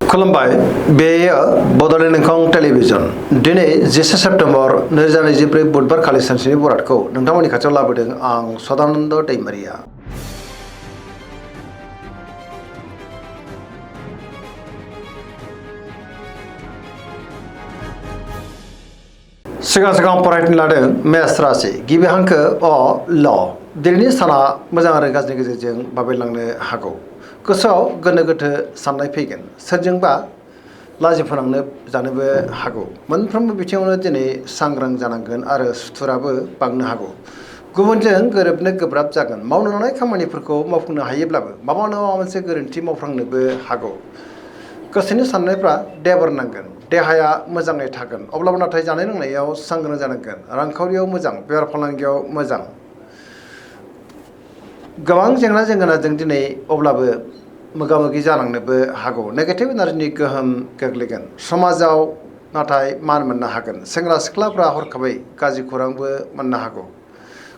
खुलुमबाय बेयो बड'लेण्ड इंखं टेलिभिजन दिनै 10 सेप्तेम्बर 2024 बुधबार खालि सानसेनि बरादखौ नोंथांमोननि खाथियाव लाबोदों आं सदानन्द दैमारिया। सिगां फरायनो लादों मेष राशि गिबि हांखो अ ल दिनैनि साना मोजां आरो गाज्रिनि गेजेरजों बाबेलांनो हागौ। गोसोआव गोनो गोथो साननाय फैगोन, सोरजोंबा लाजि फोनांनो जानोबो हागौ। मोनफ्रोमबो बिथिङावनो दिनै सांग्रां जानांगोन आरो सुथुराबो बांनो हागौ। गुबुनजों गोरोबनो गोब्राब जागोन। मावनो लानाय खामानिफोरखौ मावफुंनो हायोब्लाबो माबा नङा मोनसे गोरोन्थि मावफ्लांनोबो हागौ। गोसोनि साननायफ्रा देबर नांगोन, देहाया मोजाङै थागोन, अब्लाबो नाथाय जानाय लोंनायाव सांग्रां जानांगोन। रांखावरियाव मोजां, बेफार फालांगियाव मोजां। गोबां जेंना जेंगोनाजों दिनै अब्लाबो मोगा मोगि जानांनोबो हागौ। नेगेटिभ एनार्जिनि गोहोम गोग्लैगोन। समाजाव नाथाय मान मोननो हागोन। सेंग्रा सिख्लाफ्रा हरखाबै गाज्रि खौरांबो मोननो हागौ।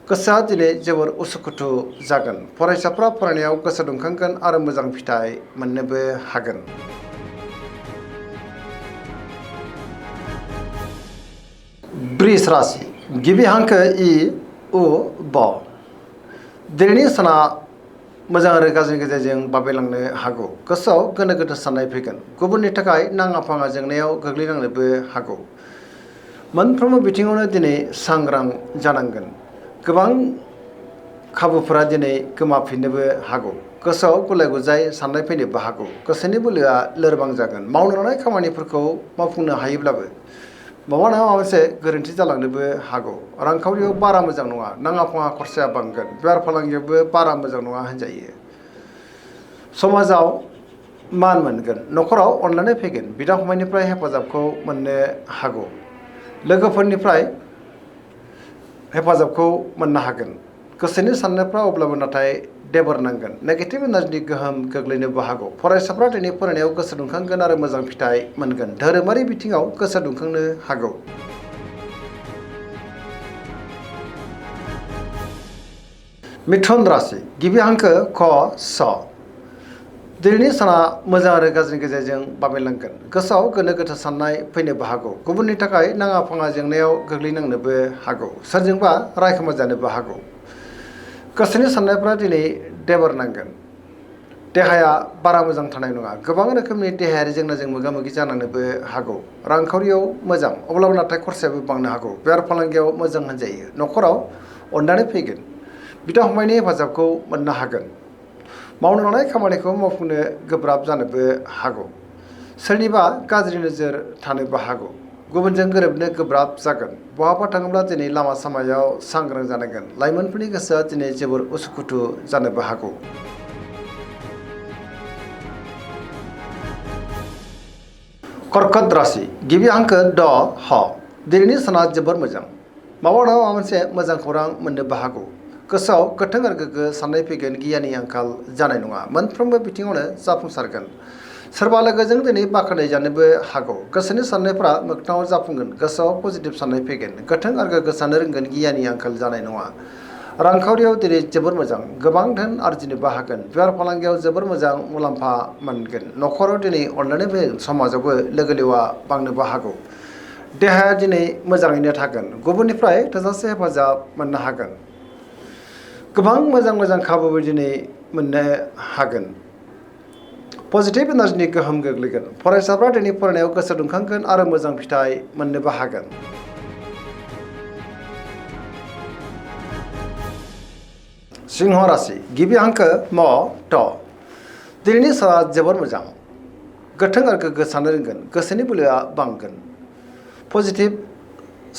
गोसोआ दिनै जोबोर उसुखुथु जागोन। फरायसाफ्रा फरायनायाव गोसो दुंखांगोन आरो मोजां फिथाइ मोननोबो हागोन। वृष राशि गिबि हांखो इ उ ब दिनैनि साना मोजां आरो गाज्रिनि गेजेरजों बाबेलांनो हागौ। गोसोआव गोनो गोथो साननाय फैगोन। गुबुननि थाखाय नाङा फाङा जेंनायाव गोग्लैनांनोबो हागौ। मोनफ्रोमबो बिथिङावनो दिनै सांग्रां जानांगोन। गोबां खाबुफोरा दिनै गोमाफिननोबो हागौ। गोसोआव गुलाय गुजाय साननाय फैनोबो हागौ। गोसोनि बोलोआ लोरबां जागोन। मावनो लानाय खामानिफोरखौ मावफुंनो हायोब्लाबो माबा नङा माबा मोनसे गोरोन्थि जालांनोबो हागौ। रांखावरियाव बारा मोजां नङा, नाङा फाङा खरसाया बांगोन। बेफार फालांगियावबो बारा मोजां नङा होनजायो। समाजाव मान मोनगोन। न'खराव अनलायनाय फैगोन। बिदा फंबायनिफ्राय हेफाजाबखौ मोननो हागौ। लोगोफोरनिफ्राय हेफाजाबखौ मोननो हागोन। गोसोनि साननायफ्रा अब्लाबो नाथाय देबर नांगोन। नेगेटिभ एनार्जिनि गोहोम गोग्लैनोबो हागौ। फरायसाफ्रा दिनै फरायनायाव गोसो दुंखांगोन आरो मोजां फिथाइ मोनगोन। धोरोमारि बिथिङाव गोसो दुंखांनो हागौ। मिथुन राशि गिबि हांखो ख स दिनैनि साना मोजां आरो गाज्रिनि गेजेरजों बाबेलांगोन। गोसोआव गोनो गोथो साननाय फैनोबो हागौ। गुबुननि थाखाय नाङा फाङा जेंनायाव गोग्लैनांनोबो हागौ। सोरजोंबा रायखोमा जानोबो हागौ। गोसोनि साननायफ्रा दिनै देबर नांगोन। देहाया बारा मोजां थानाय नङा। गोबां रोखोमनि देहायारि जेंनाजों मोगा मोगि जानांनोबो हागौ। रांखावरियाव मोजां, अब्लाबो नाथाय खरसायाबो बांनो हागौ। बेफार फालांगियाव मोजां होनजायो। न'खराव अननानै फैगोन। बिदा फंबायनि हेफाजाबखौ मोननो हागोन। मावनो लानाय खामानिखौ मावफुंनो गोब्राब जानोबो हागौ। सोरनिबा गाज्रि नोजोर थानोबो हागौ। गुबुनजों गोरोबनो गोब्राब जागोन। बहाबा थाङोब्ला दिनै लामा सामायाव सांग्रां जानांगोन। लाइमोनफोरनि गोसोआ दिनै जोबोर उसुखुथु जानोबो हागौ। कर्कट राशि गिबि हांखो ड ह दिनैनि साना जोबोर मोजां। माबा नङा माबा मोनसे मोजां खौरां मोननोबो हागौ। गोसोआव गोथों आरो गोग्गो साननाय फैगोन। गियाननि आंखाल जानाय नङा। मोनफ्रोमबो बिथिङावनो जाफुंसारगोन। सोरबा लोगोजों दिनै बाख्नाय जानोबो हागौ। गोसोनि साननायफ्रा मोगथाङाव जाफुंगोन। गोसोआव पजिटिभ साननाय फैगोन। गोथों आरो गोग्गो साननो रोंगोन। गियाननि आंखाल जानाय नङा। रांखावरियाव दिनै जोबोर मोजां। गोबां धोन आरजिनोबो हागोन। बेफार फालांगियाव जोबोर मोजां मुलाम्फा मोनगोन। न'खराव दिनै अनलायनाय फैगोन। समाजावबो लोगो लेवा बांनोबो हागौ। देहाया दिनै मोजाङैनो थागोन। गुबुननिफ्राय थोजासे हेफाजाब मोननो हागोन। गोबां मोजां खाबुबो दिनै मोननो हागोन। पजिटिभ एनार्जिनि गोहोम गोग्लैगोन। फरायसाफ्रा दिनै फरायनायाव गोसो दुंखांगोन आरो मोजां फिथाइ मोननोबो हागोन। सिंह राशि गिबि हांखो म थ दिनैनि साना जोबोर मोजां। गोथों आरो गोग्गो साननो रोंगोन। गोसोनि बोलोआ बांगोन। पजिटिभ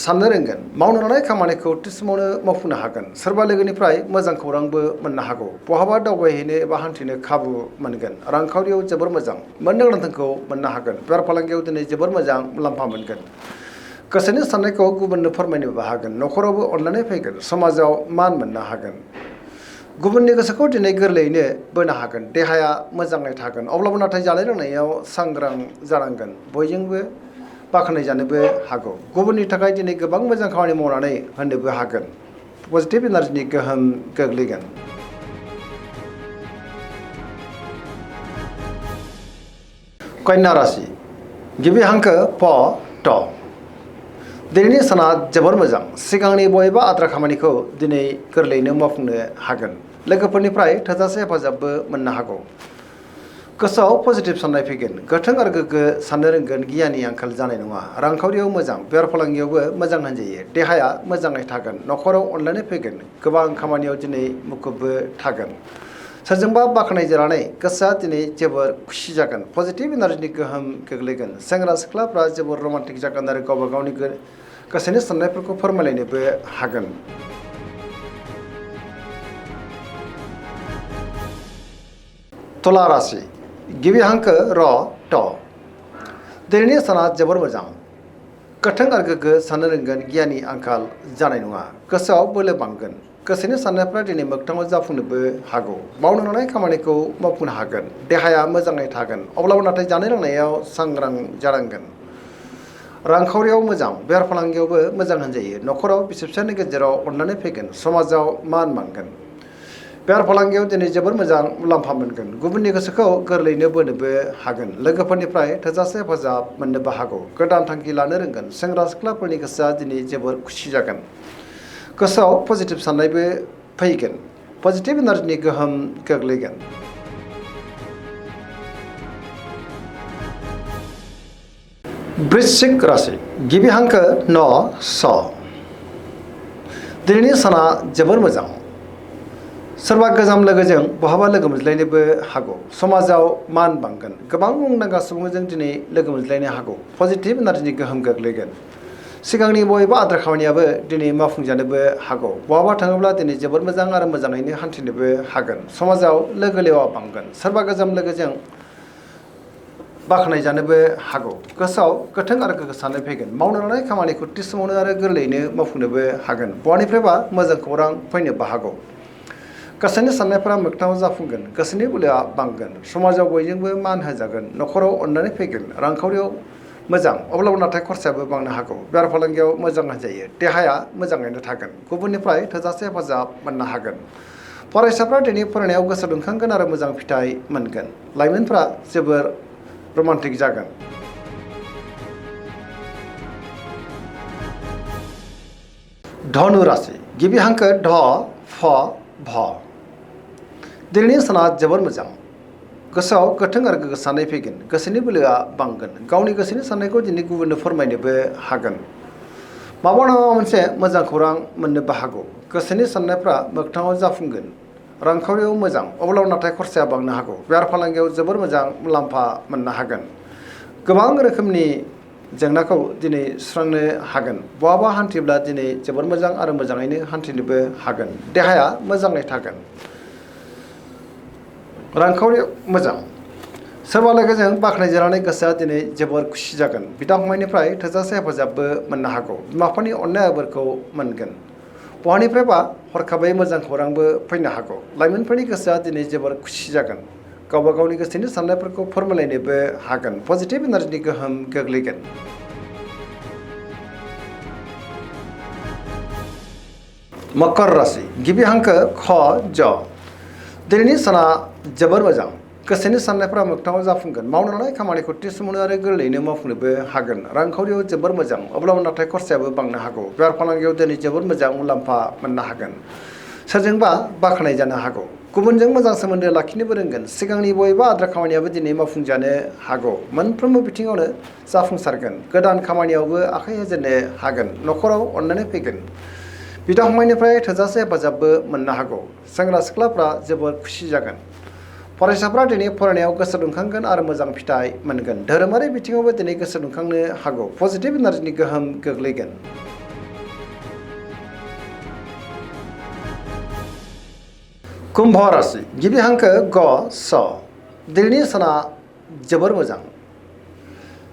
साननो रोंगोन। मावनो लानाय खामानिखौ थि समावनो मावफुंनो हागोन। सोरबा लोगोनिफ्राय मोजां खौरांबो मोननो हागौ। बहाबा दावबायहैनो एबा हान्थिनो खाबु मोनगोन। रांखावरियाव जोबोर मोजां। मोननो गोनां धोनखौ मोननो हागोन। बेफार फालांगियाव दिनै जोबोर मोजां मुलाम्फा मोनगोन। गोसोनि साननायखौ गुबुननो फोरमायनोबो हागोन। न'खरावबो अनलायनाय फैगोन। समाजाव मान मोननो हागोन। गुबुननि गोसोखौ दिनै गोरलैयैनो बोनो हागोन। देहाया मोजाङै थागोन। अब्लाबो नाथाय जानाय लोंनायाव सांग्रां जानांगोन। बयजोंबो बाख्नाय जानोबो हागौ। गुबुननि थाखाय दिनै गोबां मोजां खामानि मावनानै होनोबो हागोन। पजिटिभ एनार्जिनि गोहोम गोग्लैगोन। कन्या राशि गिबि हांखो प ट दिनैनि साना जोबोर मोजां सिगांनि बयबो आद्रा खामानिखौ दिनै गोरलैयैनो मावफुंनो हागोन लोगोफोरनिफ्राय थोजासे हेफाजाबबो मोननो हागौ गोसोआव पजिटिभ साननाय फैगोन गोथों आरो गोग्गो साननो रोंगोन गियाननि आंखाल जानाय नङा रांखावरियाव मोजां बेफार फालांगियावबो मोजां होनजायो देहाया मोजाङै थागोन नखराव अनलायनाय फैगोन गोबां खामानियाव दिनै मुखुबबो थागोन सोरजोंबा बाख्नायजानानै गोसोआ दिनै जोबोर खुसि जागोन पजिटिभ एनार्जिनि गोहोम गोग्लैगोन सेंग्रा सिख्लाफ्रा जोबोर रमान्टिक जागोन आरो गावबा गावनि गोसोनि साननायफोरखौ फोरमायलायनोबो हागोन तुला राशि गिबि हांखो र ट दिनैनि साना जोबोर मोजां गोथों आरो गोग्गो साननो रोंगोन गियाननि आंखाल जानाय नङा गोसोआव बोलो बांगोन गोसोनि साननायफ्रा दिनै मोगथाङाव जाफुंनोबो हागौ मावनो लानाय खामानिखौ मावफुंनो हागोन देहाया मोजाङै थागोन अब्लाबो नाथाय जानाय लोंनायाव सांग्रां जानांगोन रांखावरियाव मोजां बेफार फालांगियावबो मोजां होनजायो नखराव बिसि फिसायनि गेजेराव अननानै फैगोन समाजाव मान बांगोन बेफार फालांगियाव दिनै जोबोर मोजां मुलाम्फा मोनगोन गुबुननि गोसोखौ गोरलैयैनो बोनोबो हागोन लोगोफोरनिफ्राय थोजासे हेफाजाब मोननोबो हागौ गोदान थांखि लानो रोंगोन सेंग्रा सिख्लाफोरनि गोसोआ दिनै जोबोर खुसि जागोन गोसोआव पजिटिभ साननायबो फैगोन पजिटिभ एनार्जिनि गोहोम गोग्लैगोन वृश्चिक राशि गिबि हांखो न स दिनैनि साना जोबोर मोजां सोरबा गोजाम लोगोजों बहाबा लोगो मोनज्लायनोबो हागौ समाजाव मान बांगोन गोबां मुंदांखा सुबुंजों दिनै लोगो मोनज्लायनो हागौ पजिटिभ एनार्जिनि गोहोम गोग्लैगोन सिगांनि बयबो आद्रा खामानियाबो दिनै मावफुंजानोबो हागौ बहाबा थाङोब्ला दिनै जोबोर मोजां आरो मोजाङैनो हान्थिनोबो हागोन समाजाव लोगो लेवा बांगोन सोरबा गोजाम लोगोजों बाख्नायजानोबो हागौ गोसोआव गोथों आरो गोग्गो साननाय फैगोन मावनो लानाय खामानिखौ थि समावनो आरो गोरलैयैनो मावफुंनोबो हागोन बहानिफ्रायबा मोजां खौरां फैनोबो हागौ गोसोनि साननायफोरा मोगथाङाव जाफुंगोन गोसोनि बोलोआ बांगोन समाजाव बयजोंबो मान होजागोन नखराव अननानै फैगोन रांखावरियाव मोजां अब्लाबो नाथाय खरसायाबो बांनो हागौ बेफार फालांगियाव मोजां होनजायो देहाया मोजाङैनो थागोन गुबुननिफ्राय थोजासे हेफाजाब मोननो हागोन फरायसाफ्रा दिनै फरायनायाव गोसो दुंखांगोन आरो मोजां फिथाइ मोनगोन लाइमोनफ्रा जोबोर रमान्टिक जागोन धनु राशि गिबि हांखो ढ फ भ दिनैनि साना जोबोर मोजां गोसोआव गोथों आरो गोग्गो साननाय फैगोन गोसोनि बोलोआ बांगोन गावनि गोसोनि साननायखौ दिनै गुबुननो फोरमायनोबो हागोन माबा नङा मोनसे मोजां खौरां मोननोबो हागौ गोसोनि साननायफ्रा मोगथाङाव जाफुंगोन रांखावरियाव मोजां अब्लाबो नाथाय खरसाया बांनो हागौ बेफार फालांगियाव जोबोर मोजां मुलाम्फा मोननो हागोन गोबां रोखोमनि जेंनाखौ दिनै सुस्रांनो हागोन बहाबा हान्थिब्ला दिनै जोबोर मोजां आरो मोजाङैनो हान्थिनोबो हागोन देहाया मोजाङै थागोन रांखावरियाव मोजां सोरबा लोगोजों बाख्नायजानानै गोसोआ दिनै जोबोर खुसि जागोन बिदा फंबायनिफ्राय थोजासे हेफाजाबबो मोननो हागौ बिमा बिफानि अननाय आबोरखौ मोनगोन बहानिफ्रायबा हरखाबै मोजां खौरांबो फैनो हागौ लाइमोनफोरनि गोसोआ दिनै जोबोर खुसि जागोन गावबा गावनि गोसोनि साननायफोरखौ फोरमायलायनोबो हागोन पजिटिभ एनार्जिनि गोहोम गोग्लैगोन मकर राशि गिबि हांखो ख ज दिनैनि साना जोबोर मोजां गोसोनि साननायफ्रा मोगथाङाव जाफुंगोन मावनो लानाय खामानिखौ थि समावनो आरो गोरलैयैनो मावफुंनोबो हागोन रांखावरियाव जोबोर मोजां अब्लाबो नाथाय खरसायाबो बांनो हागौ बेफार फालांगियाव दिनै जोबोर मोजां मुलाम्फा मोननो हागोन सोरजोंबा बाख्नायजानो हागौ गुबुनजों मोजां सोमोन्दो लाखिनोबो रोंगोन सिगांनि बयबो आद्रा खामानियाबो दिनै मावफुंजानो हागौ मोनफ्रोमबो बिथिङावनो जाफुंसारगोन गोदान खामानियावबो आखाइ होजेननो हागोन नखराव अननानै फैगोन बिदा फंबायनिफ्राय थोजासे हेफाजाबबो मोननो हागौ सेंग्रा सिख्लाफ्रा जोबोर खुसि जागोन फरायसाफ्रा दिनै फरायनायाव गोसो दुंखांगोन आरो मोजां फिथाइ मोनगोन धोरोमारि बिथिङावबो दिनै गोसो दुंखांनो हागौ पजिटिभ एनार्जिनि गोहोम गोग्लैगोन कुम्भ राशि गिबि हांखो ग स दिनैनि साना जोबोर मोजां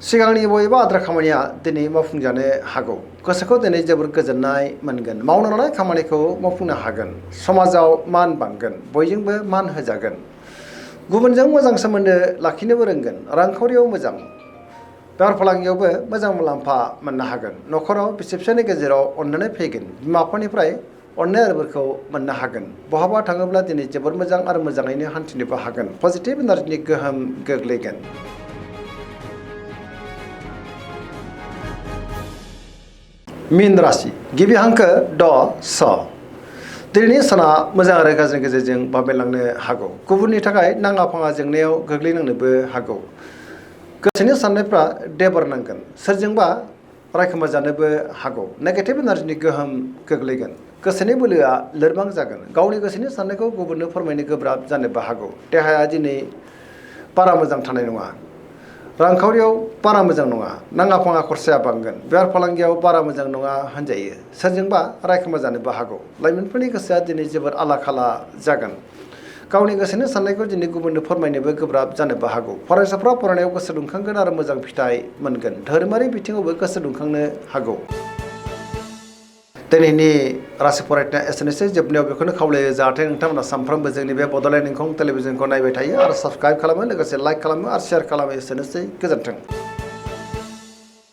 सिगांनि बयबो आद्रा खामानिया दिनै मावफुंजानो हागौ गोसोखौ दिनै जोबोर गोजोननाय मोनगोन मावनो लानाय खामानिखौ मावफुंनो हागोन समाजाव मान बांगोन बयजोंबो मान होजागोन गुबुनजों मोजां सोमोन्दो लाखिनोबो रोंगोन रांखावरियाव मोजां बेफार फालांगियावबो मोजां मुलाम्फा मोननो हागोन नखराव बिसि फिसायनि गेजेराव अननानै फैगोन बिमा बिफानिफ्राय अननाय आरोफोरखौ मोननो हागोन बहाबा थाङोब्ला दिनै जोबोर मोजां आरो मोजाङैनो हान्थिनोबो हागोन पजिटिभ एनार्जिनि गोहोम गोग्लैगोन मीन राशि गिबि हांखो ड स दिनैनि साना मोजां आरो गाज्रिनि गेजेरजों बाबेनलांनो हागौ गुबुननि थाखाय नाङा फाङा जेंनायाव गोग्लैनांनोबो हागौ गोसोनि साननायफ्रा देबर नांगोन सोरजोंबा रायखोमा जानोबो हागौ नेगेटिभ एनार्जिनि गोहोम गोग्लैगोन गोसोनि बोलोआ लोरबां जागोन गावनि गोसोनि साननायखौ गुबुननो फोरमायनो गोब्राब जानोबो हागौ देहाया दिनै बारा मोजां थानाय नङा रांखावरियाव बारा मोजां नङा नाङा फाङा खरसाया बांगोन बेफार फालांगियाव बारा मोजां नङा होनजायो सोरजोंबा रायखोमा जानोबो हागौ लाइमोनफोरनि गोसोआ दिनै जोबोद आला खाला जागोन गावनि गोसोनि साननायखौ दिनै गुबुननो फोरमायनोबो गोब्राब जानोबो हागौ फरायसाफ्रा फरायनायाव गोसो दुंखांगोन आरो मोजां फिथाइ मोनगोन धोरोमारि बिथिङावबो गोसो दुंखांनो हागौ दिनैनि राशि फरायनाया एसेनोसै जोबनायाव बेखौनो खावलायो जाहाथे नोंथांमोना सानफ्रोमबो जोंनि बे बड'लेण्ड इंखं टेलिभिजनखौ नायबाय थायो आरो साबस्क्राइब खालामो लोगोसे लाइक खालामो आरो शेयार खालामो एसेनोसै गोजोन्थों।